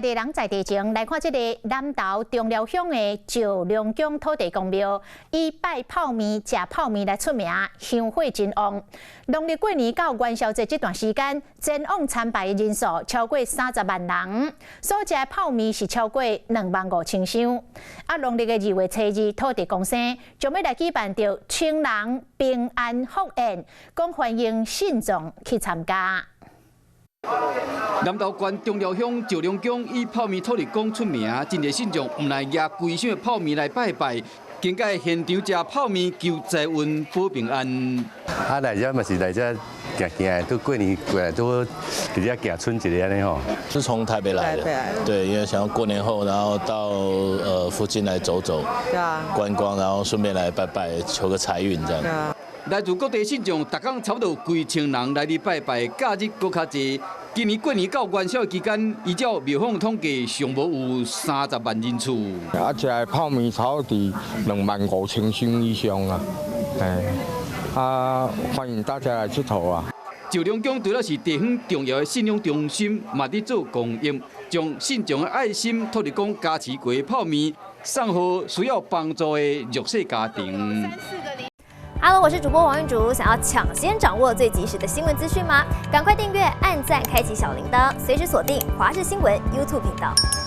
地人在地情，來看這個南投中寮鄉的石龍宮土地公廟，以拜泡麵、食泡麵來出名，香火真旺。農曆過年到元宵節這段時間，前往參拜的人數超過30萬人，所食的泡麵是超過25,000箱。啊，農曆的2月初2，土地公生將欲來舉辦著千人平安福宴，講歡迎信眾去參加。南投縣中寮鄉石龍宮以泡麵土地公出名，真濟信眾毋但攑規箱的泡麵來拜拜，更加現場食泡麵求財運保平安。啊，來遮嘛是來遮行行，都過年過來都佇遮行賰一下按呢吼。是從台北來的，對，因為想要過年後，然後到附近來走走，觀光，然後順便來拜拜，求個財運這樣。來自各地信眾，逐工差不多幾千人來佇拜拜，假日閣較濟。今年過年到元宵期間，依照廟方統計，上無有30萬人次。啊，食的泡麵差不多25,000箱以上啊，哎，啊，歡迎大家來𨑨迌啊。石龍宮除了是地方重要的信仰中心，嘛佇做公益，將信眾的愛心土地公加持過的泡麵，送予需要幫助的弱勢家庭。 Hello，我是主播王玉竹。想要搶先掌握最及時的新聞資訊嗎？趕快訂閱、按讚、開啟小鈴鐺，隨時鎖定華視新聞 YouTube 頻道。